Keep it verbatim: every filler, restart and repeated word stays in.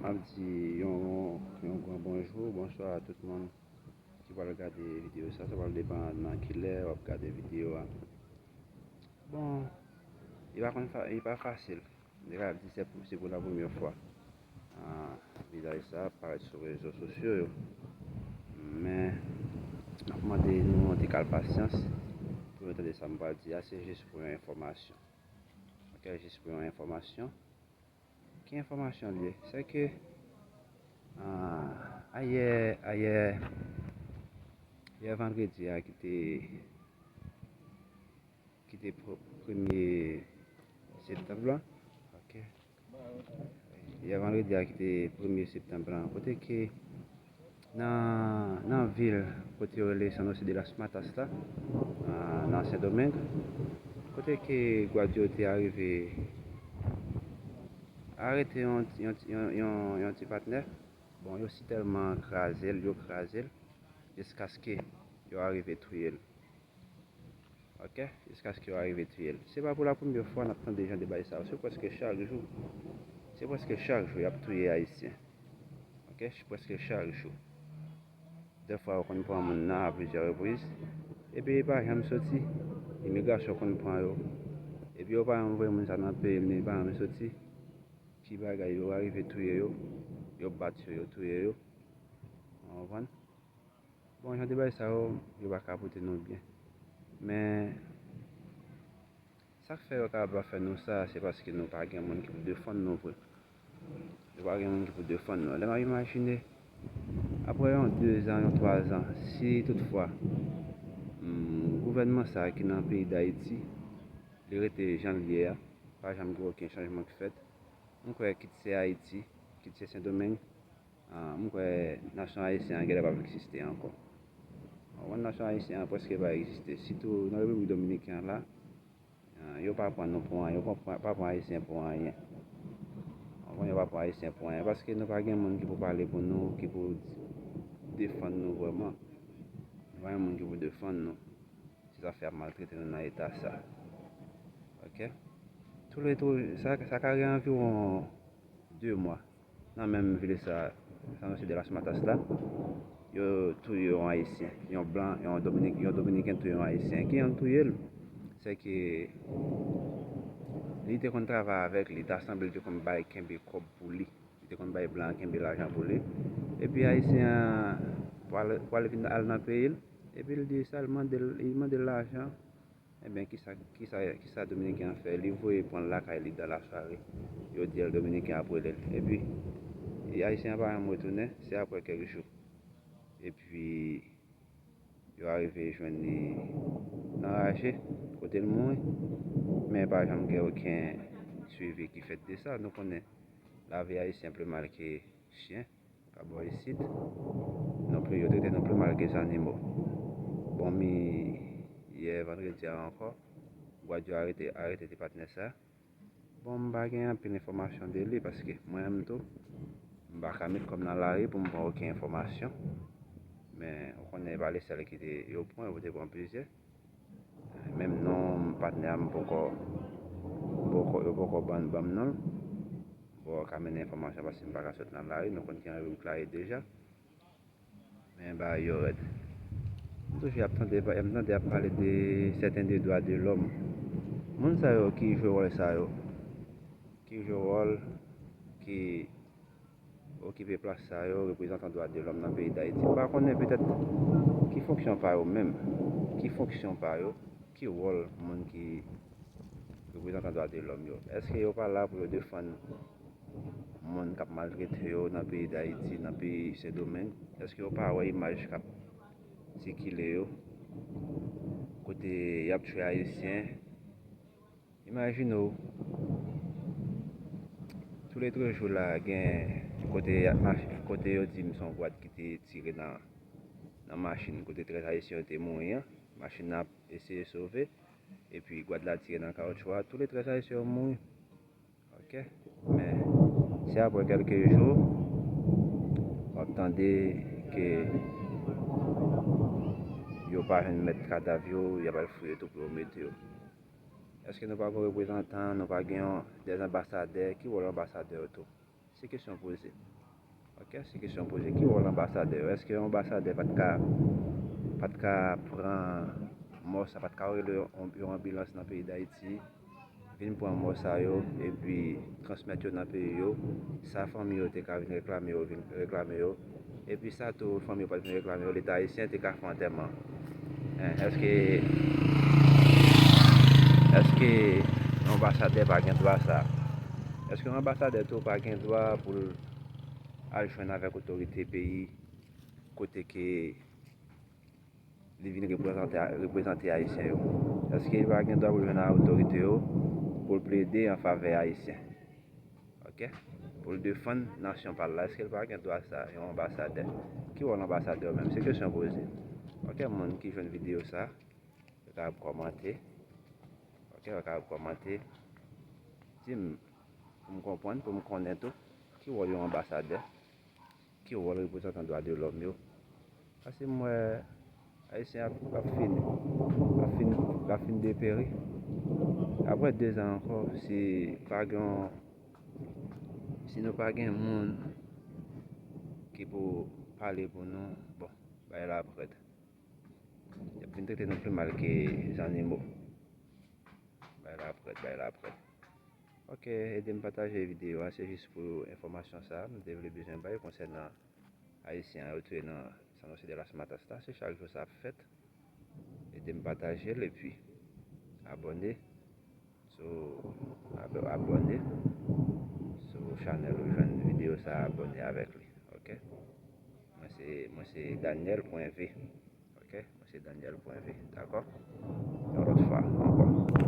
M ap di yon, yon gran bonjou, bonswa a tout moun ki pral gade videyo sa. Sa pral depann nan ki lè w ap gade videyo a. Bon, li pa konn fa, li pa fasil. Li ka di se pou, se pou la premyè fwa, ah, vizaj sa ap parèt sou rezo sosyo yo. Men, m ap mande nou yon ti kal pasyans pou nou tande sa m pral di a. Se jis pou yon enfòmasyon. Ok, jis pou yon enfòmasyon. Ki enfòmasyon l ye? Se ke, ah, ayè, ayè, yè vandredi a ki te, ki te pre, premye septanm lan. Ok. Yè vandredi a ki te premye septanm lan, kote ke nan, nan vil kote yo rele San José de las Matas la, ah, nan Sendomeng, kote ke gwad yo te arive arete yon, yon, yon, yon, yon ti patnè. Bon, yo sitèlman kraze l, yo kraze l, jiskaske yo arive touye l. Ok? Jiskaske yo arive touye l. Se pa pou la premyè fwa n ap tande jan de bagay sa yo. Se prèske chak jou. Se prèske chak jou y ap touye Ayisyen. Ok? Prèske chak jou. Dèfwa yo konn pran moun nan a plizyè repriz. Epi li pa janm soti. Imigrasyon konn pran yo. Epi yo pa janm voye moun sa nan peyi l, men li pa janm soti. Ti bagay yo arive touye yo. Yo bat yo, yo touye yo. Ou konprann? Bon, jan de bagay sa yo, yo pa ka pote nou byen. Men, sa k fè yo kapab ap fè nou sa, se paske nou pa gen moun ki pou defann nou vre. Nou pa gen moun ki pou defann nou. Lè m ap imajine, apre yon dezan, yon twazan, si toutfwa, hmm, gouvènman sa a ki nan peyi Dayiti, li rete jan l ye a, pa janm gen okenn chanjman ki fèt, m kwè kit se Ayiti, kit se Sendomeng, ah, m kwè nasyon ayisyen an genlè p ap egziste ankò. Ou konprann, nasyon ayisyen an prèske pa egziste. Sitou nan Repiblik Dominikèn la, ah, yo pa pran nou pou anyen, yo pa pran, pa pran Ayisyen pou anyen. Ou konprann, yo pa pran Ayisyen pou anyen, paske nou pa gen moun ki pou pale pou nou, ki pou defann nou vrèman. Nou pa gen moun ki pou defann nou. Se sa fè y ap maltrete nou nan eta sa. Ok? Tou le tou, sa, sa ka gen anviwon de mwa. Nan menm vil sa, San José de las Matas la, yo touye yon Ayisyen, yon blan, yon Dominik, yon Dominiken touye yon Ayisyen. Kijan l touye l? Se ke li te konn travay avèk li, ta sanble l te konn bay kenbe kòb pou li. Li te konn bay blan an kenbe lajan pou li. Epi Ayisyen an pral, pral vin al nan peyi l. Epi l di sa, l mande l, li mande l lajan. Ebyen, kisa, kisa, kisa Dominiken an fè? Li voye pran l lakay li dan lasware. Yo di l Dominiken ap rele l. Epi, e Ayisyen an pa janm retounen, se apre kèk jou. Epi, yo arive jwenn li nan raje, kote l mouri. Men pa janm gen okenn swivi ki fèt de sa. Nou konnen lavi Ayisyen pli mal ke chen. Pa bò isit non pli, yo trete nou pli mal ke zannimo. Bon, mi yè vandredi a ankò, gwad yo arete, arete ti patnè sa. Bon, m pa gen anpil enfòmasyon de li paske mwen menm tou, m pa ka met kò m nan lari pou m pran okenn enfòmasyon. Men, ou konnen, e pa li sèl ki te, yo pran, yo te pran plizyè. Menm non patnè a m poko, poko, yo poko ban, ban m non l. Bon, ka mennen enfòmasyon paske m pa ka sot nan lari, nou konn ki anvi m klare deja. Men bagay yo rèd. M toujou ap tande, m tande ap pale de sèten de dwa de lòm. Moun sa yo ki jwe wòl sa yo, ki jwe wòl, ki okipe plas sa yo, reprezantan dwa de lòm nan peyi Dayiti. M pa konnen petèt ki fonksyon pa yo menm, ki fonksyon pa yo, ki wòl moun ki reprezantan dwa de lòm yo. Èske yo pa la pou yo defann moun k ap maltrete yo nan peyi Dayiti, nan peyi Sendomeng? Èske yo pa wè imaj k ap sikile yo, kote y ap tchwe Ayisyen? Imajine w, tou le twa jou la, gen kote, kote yo di m se yon gwad ki te tire nan, nan machin, kote trèz Ayisyen yo te mouri an. Machin nan ap eseye sove, epi gwad la tire nan kawotchou a, tou le trèz Ayisyen yo mouri. Ok? Men, se apre kèlke jou, w ap tande ke yo pa jwenn mèt kadav yo, y ap al fouye tou pou yo mete yo. Èske nou pa gen reprezantan, nou pa gen yon, dè anbasadè? Ki wòl anbasadè yo tou? Se kesyon poze. Ok, se kesyon poze. Ki wòl anbasadè yo? Èske yon anbasadè pa t ka, pa t ka pran mò sa, pa t ka rele yon, yon anbilans nan peyi Dayiti, vin pran mò sa yo, epi transmèt yo nan peyi yo? Sa fanmi yo te ka vin reklame yo, vin reklame yo. Epi sa tou, fanmi yo pa t vin reklame yo, Leta ayisyen te ka fè antèman. Èske, èske yon anbasadè pa gen dwa sa? Èske yon anbasadè tou pa gen dwa pou l al jwenn avèk otorite peyi kote ke li vin reprezante, reprezante Ayisyen yo? Èske li pa gen dwa pou l jwenn a otorite yo pou l plede an favè Ayisyen? Ok? Pou l defann nasyon pa l la, èske li pa gen dwa sa, yon anbasadè? Ki wòl anbasadè yo menm? Se kesyon poze. Ok, moun ki jwenn videyo sa, yo kapab kòmante. Ok, yo kapab kòmante. Di m, pou m konprann, pou m konnen tou, ki wòl yon anbasadè? Ki wòl reprezantan dwa de lòm yo? Paske m wè Ayisyen ap, ap fin, ap fin, ap fin deperi. Apre de zan ankò, si pa gen, si nou pa gen moun ki pou pale pou nou, bon, bagay la ap rèd. Y ap vin trete nou pi mal ke zannimo. Bagay la ap rèd, bagay la ap rèd. Ok, ede m pataje videyo a, se jis pou enfòmasyon sa a, m te vle bezwen bay konsènan Ayisyen an retire nan San José de las Matas la, se chak jou sa ap fèt. Ede m pataje l epi abòne sou, ab-, abòne sou chanèl ou jwenn videyo sa a, abòne avèk li. Ok? Mwen se, mwen se Daniel pwen V. Ok? Mwen se Daniel pwen V. Dakò? Yon lòt fwa ankò.